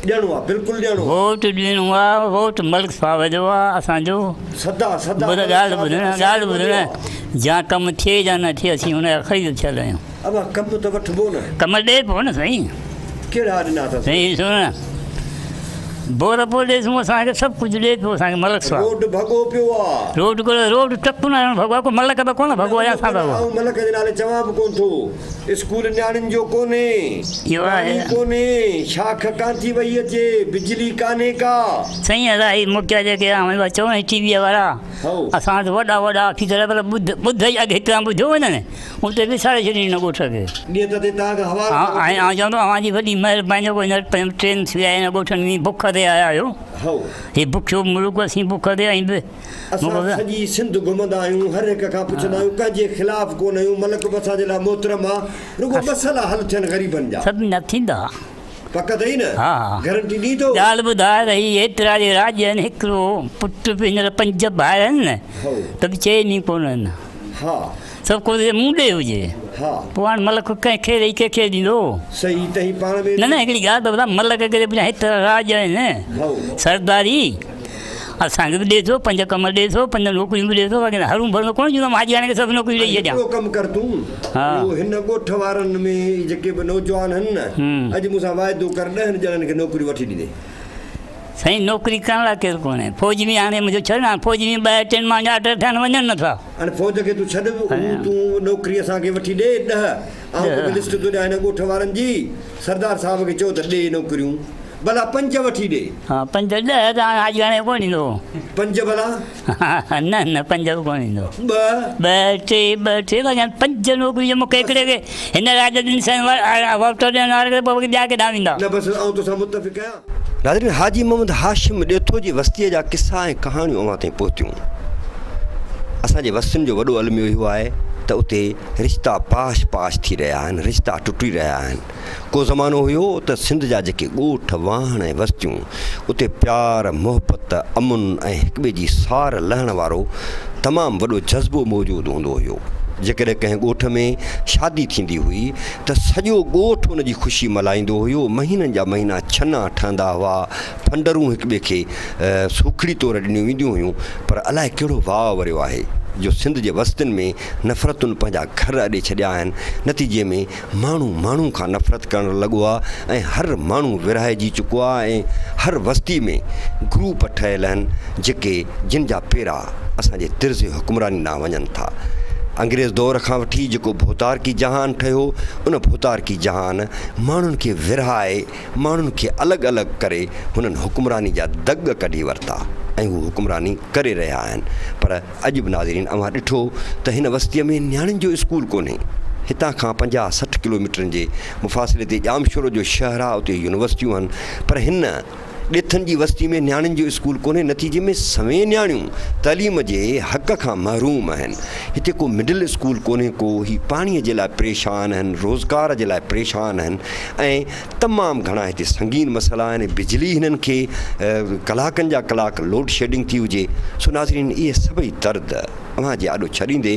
ڏيڻو آهي بلڪل ڏيڻو آهي. ووٽ ڏيڻو آهي ووٽ ملڪ صاحب جو آهي اسان جو. سدا سدا ٻڌ ڳالهه ٻڌ نه ڳالهه ٻڌ نه جا ڪم ٿئي جا نه ٿئي اسين هن جا خريد ٿيل آهيون. ابا ڪم ته وٺبو نه. ڪم ڏي پيو نه سائين. ڪهڙا ڏنا اٿس. سائين ڏسو نه بور پيو ڏي سون اسان کي سڀ ڪجهه ڏي پيو اسان کي ملڪ صاحب. روڊ ڀڳو پيو آ. روڊ ڪهڙو روڊ ٽپ نه آهي ڀڳو آ ڪو ملڪ به ڪونه ڀڳو آ اسان ڀڳو. آئون ملڪ جي نالي چوان به ڪونه ٿو. اسڪول نياڻين جو ڪونهي. پاڻي ڪونهي. شاخ ڪانه ٿي وهي اچي. بجلي ڪانهي ڪا. سائين ادا هي مکيا جيڪي آهن چون هي ٽي وي وارا اسان وٽ وڏا وڏا آفيسر پر ٻڌ ٻڌ ئي اڳ هتان ٻڌيو وڃن. اتي وساري ڇڏين هن ڳوٺ کي. ڏينهن ته تي تان کان حوال ڪري ۽ آئون چوان ٿو اوهان جي وڏي مهرباني جو هينئر ٽرين ٿي آهي هن ڳوٺن ۾ بک تي آيا آهيو. هائو. هي بکيو ملڪ اسين بک تي ۽ به. اسان سڄي سنڌ گهمندا آهيون هر هڪ کان پڇندا آهيون ڪنهن جي خلاف ڪونه آهيون ملڪ به اسان جي لاء محترم آ رڳو مسئلا حل ٿين غريبن جا. سڀ نه ٿيندا. پڪ اٿئي نه؟ ها ها. گرنٽي ڏين ٿو؟ ڳالهه ٻڌاء ته هي ايترا جي راڄ آهن هڪڙو پٽ به هينئر پنج ڀائر آهن نه هائو. ته به چئي ڏينهن ڪونه آهن. ها. سڀ ڪو مون ڏي هجي. ها. پوء هاڻ ملڪ ڪنهن کي ڏئي ڪنهن کي ڏيندو. صحيح ته هي پاڻ ۾. نه نه هڪڙي ڳالهه ته ٻڌاء ملڪ کي پڇان هيترا راڄ آهن. هائو. سرداري اسان کي به ڏي ٿو پنج ڪم ڏي ٿو پنج نوڪريون به ڏي ٿو باقي هرون ڀرون ڪونه چوندو حاجياڻي کي سڀ نوڪريون ڏئي ڇڏيان. هڪڙو ڪم ڪر تون ها. اهو هن ڳوٺ وارن ۾ جيڪي به نوجوان آهن نه اڄ مون سان واعدو ڪر ڏهن ڄڻن کي نوڪريون وٺي ڏيندين. سائين نوڪري ڪرڻ لاء ڪير ڪونهي فوج ۾ هاڻي منهنجو ڇڏ نه فوج ۾ ٻه ٽن ماڻهن جا آرڊر ٿيا آهن وڃن نٿا. هاڻي فوج کي تون ڇڏ هو تون نوڪري اسان کي وٺي ڏي ڏهه آئون توکي لسٽ ٿو ڏيان هن ڳوٺ وارن جي سردار صاحب کي چئو ته ڏي نوڪريون ڀلا پنج وٺي ڏي. ها پنج ڏهه ته هاڻي حاجياڻي کي ڪونه ڏيندو. پنج ڀلا. نه نه پنج به ڪونه ڏيندو. ٻه. ٻه ٽي ٻه ٽي باقي پنج نوڪريون جي مون کي هڪڙي کي هن راڄ ڏن سائين ووٽر ڏيڻ واري کي پوء ٻيا ڪيڏانهن ويندا. نه بس آئون توسان متفق آهيان. ناظرين حاجي محمد هاشم ڏيٿو جي وستيء جا قصا ۽ ڪهاڻيون اوهان تائين پهتيون. اسان جي وستين جو وڏو الميو اهو آهي ته اتي رشتا پاش پاش ٿي رهيا آهن، رشتا ٽٽي رهيا آهن. ڪو زمانو هيو ته سنڌ جا جيڪي ڳوٺ، واهڻ ۽ وستيون، اتي پيار، محبت، امن ۽ هڪٻئي جي سار لهڻ وارو تمام وڏو جذبو موجود هوندو هيو. جيڪڏهن ڪنهن ڳوٺ ۾ شادي ٿيندي هئي ته سڄو ڳوٺ ان جي خوشي ملهائيندو هيو. مهينن جا مهينا ڇنا ٺهندا هئا، ڦنڊرون هڪٻئي کي سوکڙي طور ڏنيون وينديون هيون، پر الائي ڪهڙو واء وريو آهي جو سنڌ جي وستين ۾ نفرتن پنهنجا گهر اڏي ڇڏيا آهن، نتيجي ۾ ماڻهو ماڻهو کان نفرت ڪرڻ لڳو آهي ۽ هر ماڻهو ورهائجي چڪو آهي ۽ هر وستي ۾ گروپ ٺهيل آهن جيڪي جن جا پيرا اسان جي طرز حڪمراني ڏانهن وڃن ٿا. انگريز دور کان وٺي جيڪو ڀوتارڪي جهان ٺهيو ان ڀوتارڪي جهان ماڻهن کي ورهائي ماڻهن کي الڳ الڳ ڪري هنن حڪمراني جا دڳ ڪڍي ورتا ۽ هو حڪمراني ڪري رهيا آهن پر اڄ به ناظرين اوهان ڏٺو ته هن وستيء ۾ نياڻين جو اسڪول ڪونهي. هتان کان 50 60 ڪلوميٽرن جي مفاصلي تي ڄامشورو جو شهر آهي اتي يونيورسٽيون آهن پر هن ڏيٿن جي وستي ۾ نياڻين جو اسڪول ڪونهي نتيجي ۾ سوين نياڻيون تعليم جي حق کان محروم آهن. هتي ڪو مڊل اسڪول ڪونهي ڪو، هي پاڻي جي لاء پريشان آهن، روزگار جي لاء پريشان آهن ۽ تمام گهڻا هتي سنگين مسئلا آهن ۽ بجلي هنن کي ڪلاڪن جا ڪلاڪ لوڊ شيڊنگ ٿي هجي سو ناظرين اهي سڀئي درد اوهان جي آڏو ڇڏيندي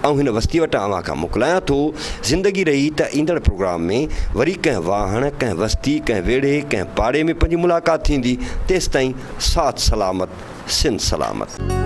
آئون هن وستي وٽان اوهان کان موڪلايان ٿو زندگي رهي ته ايندڙ پروگرام ۾ وري ڪنهن واهڻ ڪنهن وستي ڪنهن ويڙهي ڪنهن پاڙي ۾ پنهنجي ملاقات ٿيندي تيستائين ساٿ سلامت سنڌ سلامت.